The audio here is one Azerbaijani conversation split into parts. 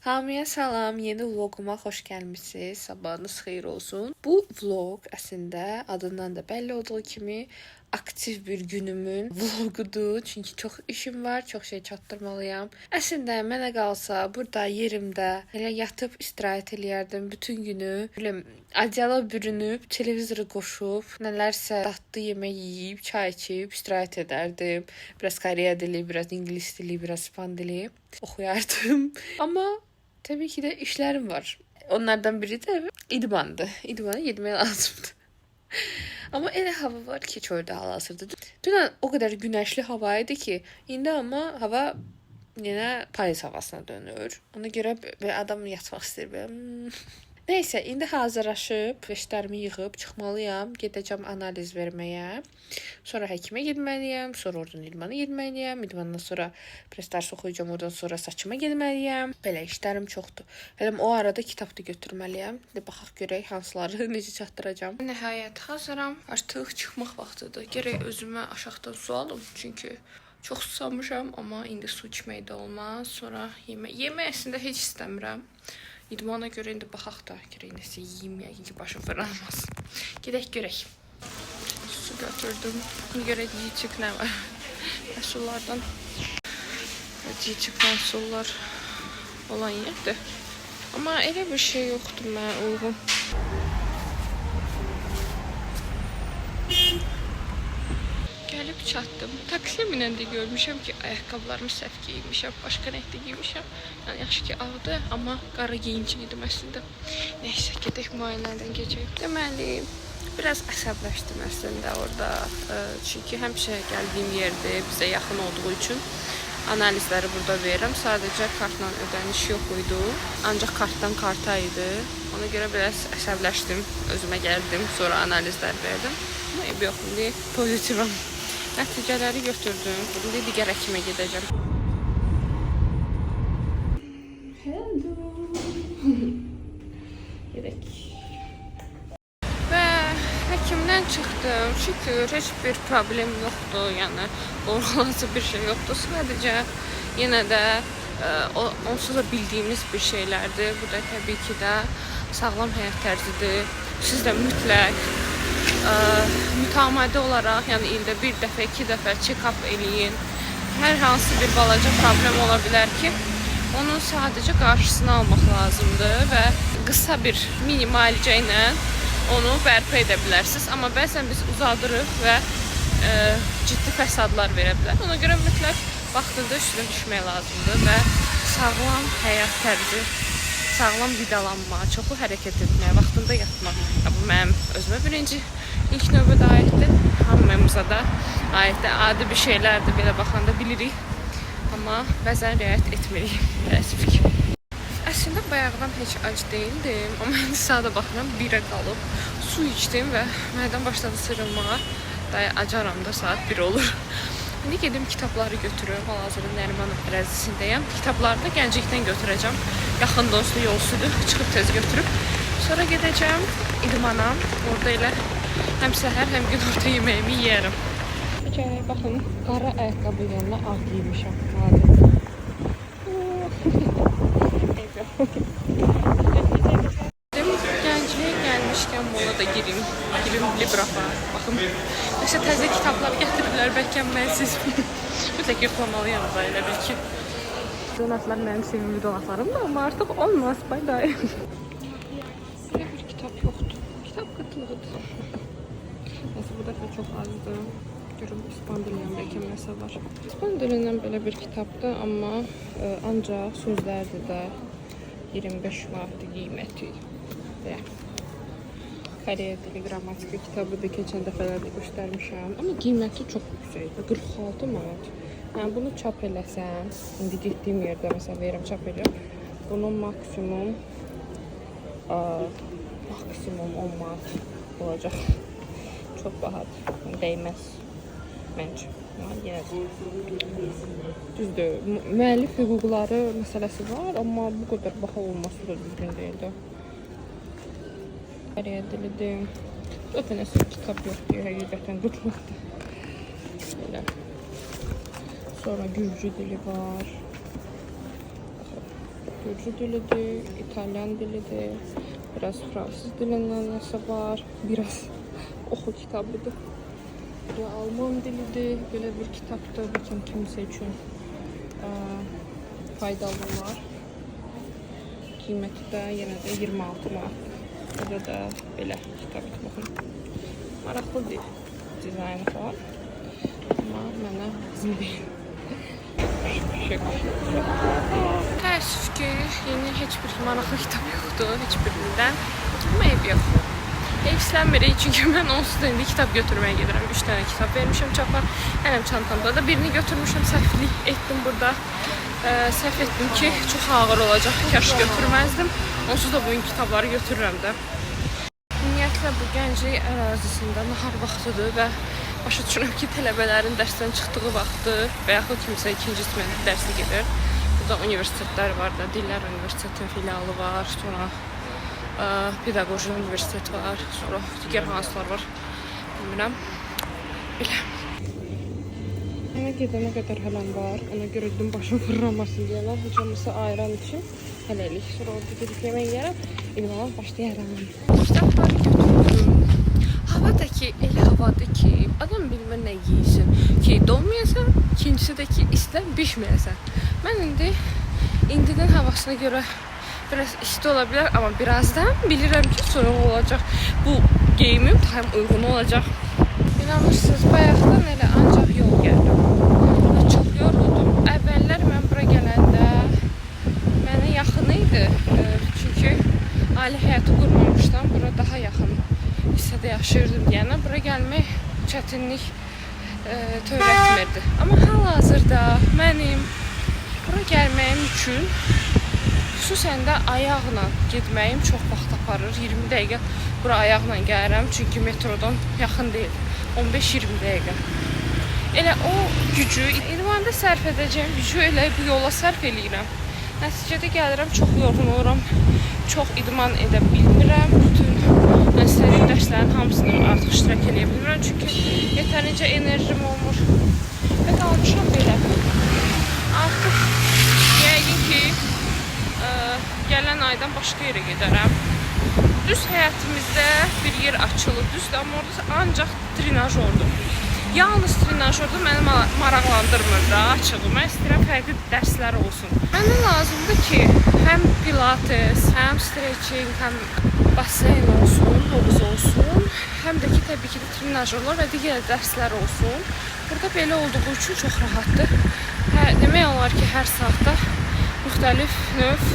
Hamıya salam, yeni vloguma xoş gəlmisiniz. Sabahınız xeyir olsun. Bu vlog əslində adından da bəlli olduğu kimi aktiv bir günümün vlogudur. Çünki çox işim var, çox şey çatdırmalıyam. Əslində mənə qalsa burada yerimdə elə yatıb istirahət eləyərdim bütün günü. Belə adyala bürünüb, televizoru qoşub, nələrsə dadlı yemək yeyib, çay içib istirahət edərdim. Biraz Koreya dili, biraz ingilis dili, biraz ispan dili oxuyardım. Amma təbii ki də işlərim var. Onlardan biri də idmandır. İdmana getmək lazımdır. Amma elə hava var ki, çöldə hal-hazırda. Dünən o qədər günəşli hava idi ki, indi amma hava yenə payız havasına dönür. Ona görə belə adam yatmaq istəyir belə. Neysə, indi hazırlaşıb, işlərimi yığıb çıxmalıyam. Gedəcəm analiz verməyə. Sonra həkimə getməliyəm, sonra oradan idmana getməliyəm. İdmandan sonra biraz dərs oxuyacağam, oradan sonra saçıma getməliyəm. Belə işlərim çoxdur. Hələm o arada kitab da götürməliyəm. İndi baxaq görək hansıları necə çatdıracağam. Nəhayət hazıram. Artıq çıxmaq vaxtıdır. Gərək özümə aşağıdan su alım, çünki çox susamışam, amma indi su içmək də olmaz. Sonra yemək. Yemək əslində heç istəmirəm. İdmana görə indi baxaq da, gərək nəsə yeyim, yəqin ki başım fırlanmasın. Gedək görək. Su götürdüm. İndi görək yiyecek nə var. Məhsullardan. Yiyecek məhsullar olan yerdir. Amma elə bir şey yoxdur mənə uyğun. Gəlib çatdım. Taksiyə minəndə görmüşəm ki, ayaqqabılarımı səhv geymişəm. Başqa rəngdə geymişəm. Yəni yaxşı ki ağdı, amma qara geyinci idim əslində. Neysə, gedək müayinədən keçək. Deməli, biraz əsəbləşdim əslində orada. Çünki həmişə gəldiyim yerdir, bizə yaxın olduğu üçün analizləri burada verirəm. Sadəcə kartla ödəniş yox idi. Ancaq kartdan karta idi. Ona görə biraz əsəbləşdim. Özümə gəldim, sonra analizlər verdim. Amma eybi yox, indi pozitivam. Nəticələri götürdüm. İndi digər həkimə gedəcəm. Hello. Gedək. Və həkimdən çıxdım. Şükür, heç bir problem yoxdur. Yəni qorxulası bir şey yoxdur. Sadəcə yenə də onsuz da bildiyimiz bir şeylərdir. Bu da təbii ki də sağlam həyat tərzidir. Siz də mütləq mütəmadi olaraq, yəni ildə bir dəfə, iki dəfə check-up eləyin. Hər hansı bir balaca problem ola bilər ki, onun sadəcə qarşısını almaq lazımdır və qısa bir mini müalicə ilə onu bərpa edə bilərsiniz. Amma bəzən biz uzadırıq və ciddi fəsadlar verə bilər. Ona görə mütləq vaxtında üstünə düşmək lazımdır və sağlam həyat tərzi, sağlam qidalanma, çoxlu hərəkət etmək, vaxtında yatmaq. Ya, bu mənim özümə birinci ilk növbədə aiddir. Hamımıza da aiddir. Adi bir şeylərdir, belə baxanda bilirik. Amma bəzən riayət etmirik, təəssüf ki. Əslində bayaqdan heç ac deyildim, amma indi saata baxıram, 1-ə qalıb. Su içdim və mədəm başladı sıyrılmağa. Dayı acaram da saat 1 olur. İndi gedim kitabları götürüm. Hal-hazırda Nərimanov ərazisindəyəm. Kitabları da Gənclikdən götürəcəm. Yaxın dostu yolsudur. Çıxıb tez götürüb. Sonra gedəcəm idmana. Orada elə həm səhər, həm günorta yeməyimi yeyərəm. Okey, baxın, qara ayaqqabı yanına ağ giymişəm. Adi. Gəncliyə gəlmişkən mola da girim. Girim Librafa. Baxın, nəsə təzə kitablar gətiriblər, bəlkə mənsiz. Mütləq yoxlamalıyam da elə bil ki. Donatlar mənim sevimli donatlarımdır, amma artıq olmaz. Bye bye. Belə bir kitab yoxdur. Kitab qıtlığıdır. Nəsə bu dəfə çox azdır. Görüm ispan dilindən bəlkə nəsə var. İspan dilindən belə bir kitabdır, amma ancaq sözlərdir də 25 manatdır qiyməti. Belə. Koreya dili qrammatika kitabıdır. Keçən dəfələrdə göstərmişəm. Amma qiyməti çox yüksəkdir. 46 manat. Yəni bunu çap eləsəm, indi getdiyim yerdə məsələn verirəm, çap edirəm. Bunun maksimum 10 manat olacaq. Çox bahadır. Yəni, dəyməz məncə. Amma yenə də. Düzdür, müəllif hüquqları məsələsi var, amma bu qədər baha olması da düzgün deyildi. Koreya dilidir. Zaten nəsə kitab yoxdur, həqiqətən qıtlıqdır. Belə. Sonra Gürcü dili var. Gürcü dilidir, İtalyan dilidir, biraz fransız dilindən nəsə var, biraz oxu kitabıdır. Bu Alman dilidir, belə bir kitabdır, bəlkə kimsə üçün faydalı olar. Qiyməti də yenə də 26 manatdır. Burada da belə kitabdır, baxın. Maraqlı deyil dizaynı falan. Amma mənə lazım deyil. Təəssüf ki, yeni heç bir maraqlı kitab yoxdur, heç birindən. Amma eyb yox. Heyfslənmirik, çünki mən onsuz da indi kitab götürməyə gedirəm. 3 dənə kitab vermişəm çapa. Hələm çantamda da birini götürmüşəm, səhvlik etdim burada. Səhv etdim ki, çox ağır olacaq, kaş götürməzdim. Onsuz da bugün kitabları götürürəm də. Ümumiyyətlə bu Gənclik ərazisində nahar vaxtıdır və başa düşürəm ki, tələbələrin dərsdən çıxdığı vaxtdır və yaxud kimsə ikinci smen dərsi gedir. Burada universitetlər var da, Dillər Universitetinin filialı var, sonra Pedaqoji Universitet var, sonra digər hansılar var, bilmirəm. Belə. Mənə gedənə qədər hələm var. Ona görə dedim başım fırlamasın deyənlər. Heç olmasa ayran içim. Hələlik. Sonra orada gedib yemək yeyərəm. İdmana başlayaram. Kitabları götürdüm. Hava da ki, elə havadır ki, adam bilmir nə giysin. Ki, donmayasan, ikincisi də ki, istidən bişməyəsən. Mən indidən havasına görə biraz isti ola bilər, amma birazdan bilirəm ki, soyuq olacaq. Bu geyimim tam uyğun olacaq. İnanırsınız, bayaqdan elə ancaq yol gəldim. Çox yoruldum. Əvvəllər mən bura gələndə mənə yaxın idi. Çünki ailə həyatı qurmamışdım. Bura daha yaxın hissədə yaşayırdım deyənə bura gəlmək çətinlik törətmirdi. Amma hal-hazırda mənim bura gəlməyim üçün xüsusən də ayaqla getməyim çox vaxt aparır. 20 dəqiqə bura ayaqla gəlirəm, çünki metrodan yaxın deyil. 15-20 dəqiqə. Elə o gücü, idmanda sərf edəcəyim gücü elə bu yola sərf eləyirəm. Nəticədə gəlirəm, çox yorğun oluram, çox idman edə bilmirəm. Bütün istədiyim dərslərin hamısını artıq iştirak eləyə bilmirəm, çünki yetərincə enerjim olmur. Və qalmışam belə. Artıq yəqin ki, gələn aydan başqa yerə gedərəm. Düz həyətimizdə bir yer açılıb, düzdür, amma orada ancaq trenajordur. Yalnız trenajorda məni maraqlandırmır da açığı. Mən istəyirəm fərqli dərslər olsun. Mənə lazımdır ki, həm pilates, həm stretching, həm baseyn olsun, hovuz olsun, həm də ki, təbii ki də trenajorlar və digər dərslər olsun. Burada belə olduğu üçün çox rahatdır. Demək olar ki, hər saatda müxtəlif növ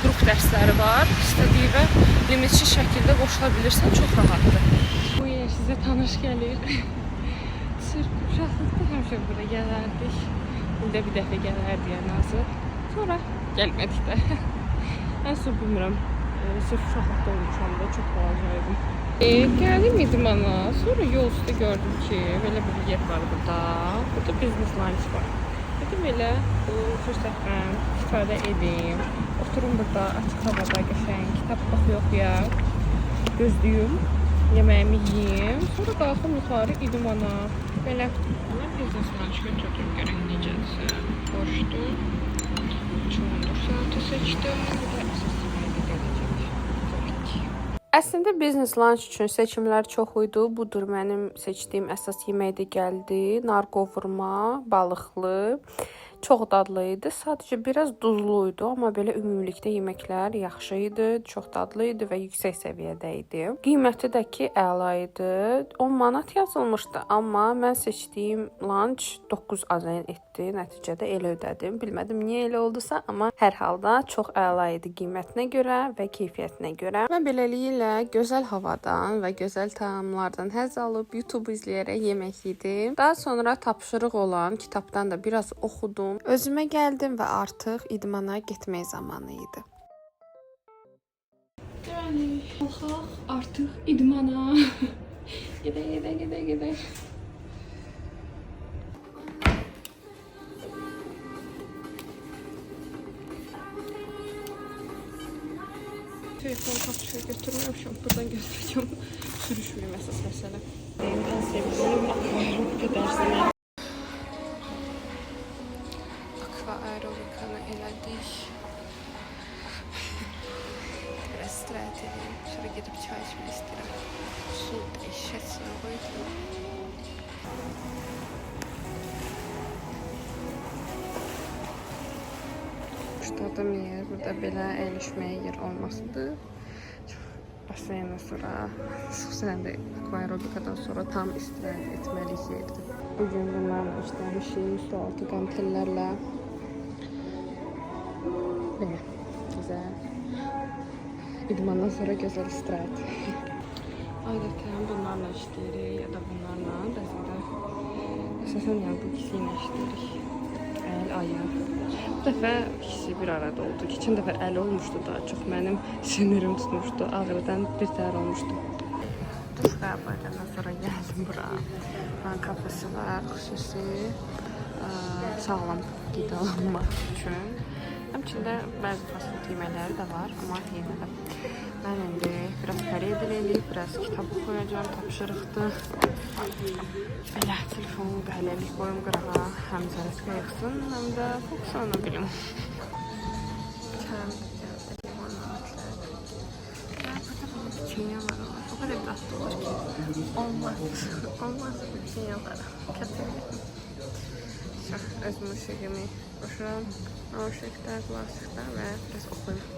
qrup dərsləri var. İstədiyinə limitsiz şəkildə qoşula bilirsən, çox rahatdır. Bu yer sizə tanış gəlir. Sırf uşaqlıqda həmişə bura gələrdik. İldə bir dəfə gələrdik ən azı. Sonra gəlmədik də. Ən son bilmirəm. Sırf uşaqlıqda olmuşam da, çox balaca idim. Gəldim idmana. Sonra yol üstü gördüm ki, belə bir yer var burada. Burada business lunch var. Dedim elə bu fürsətdən istifadə edim. Oturum burada açıq havada qəşəng kitab oxuya-oxuya gözləyim, yeməyimi yeyim. Sonra qalxım yuxarı idmana. Belə. Mən business lunch götürdüm, görək necədirsə. Boşdu. Çumundur salatı seçdim. Bir də əsas yeməyi də gələcək. Görək. Əslində business lunch üçün seçimlər çox idi. Budur mənim seçdiyim əsas yemək də gəldi. Nar qovurma, balıqlı. Çox dadlı idi. Sadəcə biraz duzlu idi, amma belə ümumilikdə yeməklər yaxşı idi, çox dadlı idi və yüksək səviyyədə idi. Qiyməti də ki əla idi. 10 manat yazılmışdı, amma mən seçdiyim lunch 9 azen etdi. Nəticədə elə ödədim. Bilmədim niyə elə oldusa, amma hər halda çox əla idi qiymətinə görə və keyfiyyətinə görə. Və beləliklə gözəl havadan və gözəl təamlardan həzz alıb YouTube izləyərək yemək yedim. Daha sonra tapşırıq olan kitabdan da biraz oxudum. Özümə gəldim və artıq idmana getmək zamanı idi. Deməli, qalxaq artıq idmana. Gedək, gedək, gedək, gedək. Telefon tapşırıq götürməmişəm, buradan götürəcəm. Sürüşməyim əsas məsələ. Ən sevdiyim akvaerobika dərsinə. Akva aerobikanı elədik. istirahət edeyim. Sonra gedib çay içmək istəyirəm. Su dəhşət soyuq idi. Xoşladığım yer burada belə əyləşməyə yer olmasıdır. Baseyndən sonra, xüsusən də akvaerobikadan sonra tam istirahət etməlik yerdir. Bugün bunlarla işləmişik, sualtı qantellərlə. Belə, gözəl. İdmandan sonra gözəl istirahət. Adətən bunlarla işləyirik ya da bunlarla, bəzən də əsasən yəni bu ikisi ilə işləyirik. Əl, ayaq. Bu dəfə ikisi bir arada oldu. Keçən dəfə əl olmuşdu daha çox. Mənim sinirim tutmuşdu. Ağrıdan bir təhər olmuşdum. Duş qəbul edəndən sonra gəldim bura. Buranın kafesi var, xüsusi sağlam qidalanmaq üçün. Həmçində bəzi fast food yeməkləri də var, amma yenə də mən indi biraz Koreya dili eləyib, biraz kitab oxuyacağam, tapşırıqdır. Belə telefonumu da hələlik qoyum qırağa, həm zaryadka yığsın, həm də fokuslana bilim. Çayım da gəldi, limonla mütləq. Və burada belə piçenyalar var. O qədər dadlı olur ki, olmaz, olmaz bu piçenyalara. Kəsildim. Öz musiqimi qoşuram. Aşıqda, klasikdə və biraz oxuyum.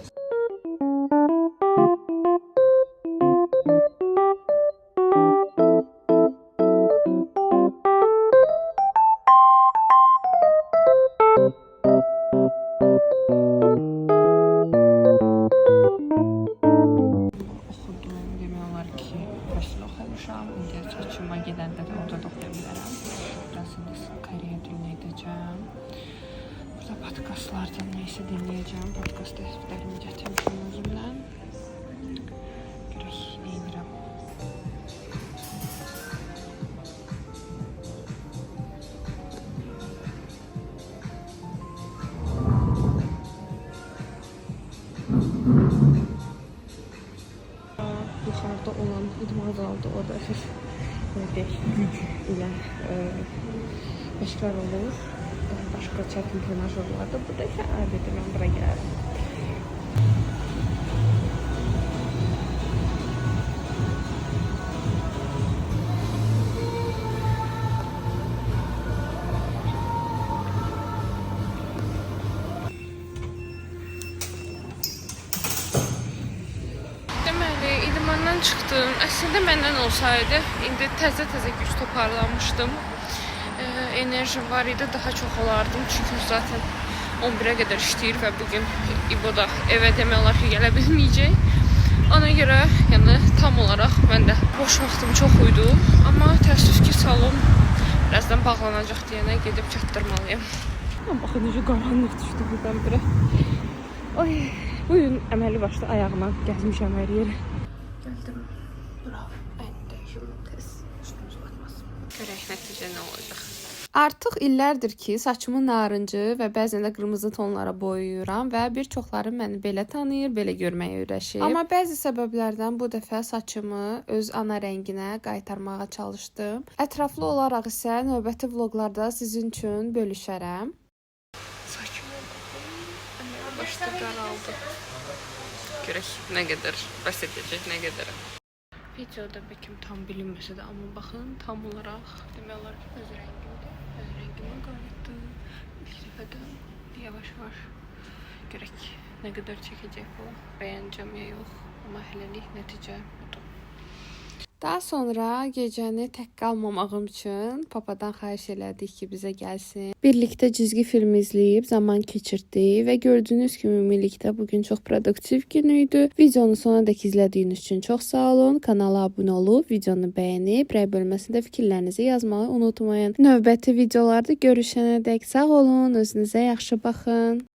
Oxudum, demək olar ki, fəsil oxumuşam. İndi saçıma gedəndə də orada da oxuya bilərəm. Biraz indi Koreya dilini edəcəm. Burada podkastlardan nəysə dinləyəcəm. Podkast dəftərimi gətirmişəm özümlə. Görək nə edirəm. Yuxarıda olan idman zalıdır. Orada əsas belə deyək, güc ilə məşqlər olur. Daha başqa çətin trenajorlar da. Burada isə adətən mən bura gələrəm. Deməli, idmandan çıxdım. Əslində məndən olsaydı, indi təzə-təzə güc toparlamışdım. Enerjim var idi, daha çox olardım. Çünki zaten 11-ə qədər işləyir və bugün İbo da evə demək olar ki, gələ bilməyəcək. Ona görə, yəni tam olaraq mən də boş vaxtım çox idi. Amma təəssüf ki, salon birazdan bağlanacaq deyənə gedib çatdırmalıyam. Amma baxın necə qaranlıq düşdü birdən-birə. Ay, bugün əməli başlı ayağıma gəzmişəm hər yerə. Gəldim bura. Ən dəyişim tez üstümüz batmasın. Görək nəticə nə olacaq. Artıq illərdir ki, saçımı narıncı və bəzən də qırmızı tonlara boyayıram və bir çoxları məni belə tanıyır, belə görməyə öyrəşib. Amma bəzi səbəblərdən bu dəfə saçımı öz ana rənginə qaytarmağa çalışdım. Ətraflı olaraq isə növbəti vloqlarda sizin üçün bölüşərəm. Saçıma baxın, əməli başlı qaraldı. Görək nə qədər bəs edəcək, nə qədər. Videoda bəlkə tam bilinməsə də, amma baxın tam olaraq demək olar ki, öz rəngimdir. Öz rəngimə qayıtdı. İlk dəfədən yavaş-yavaş görək nə qədər çəkəcək bu. Bəyənəcəm ya yox, amma hələlik nəticə budur. Daha sonra gecəni tək qalmamağım üçün papadan xahiş elədik ki, bizə gəlsin. Birlikdə cizgi filmi izləyib zaman keçirtdik və gördüyünüz kimi ümumilikdə bugün çox produktiv gün idi. Videonu sona dək izlədiyiniz üçün çox sağ olun. Kanala abunə olub, videonu bəyənib, rəy bölməsində fikirlərinizi yazmağı unutmayın. Növbəti videolarda görüşənə dək sağ olun, özünüzə yaxşı baxın.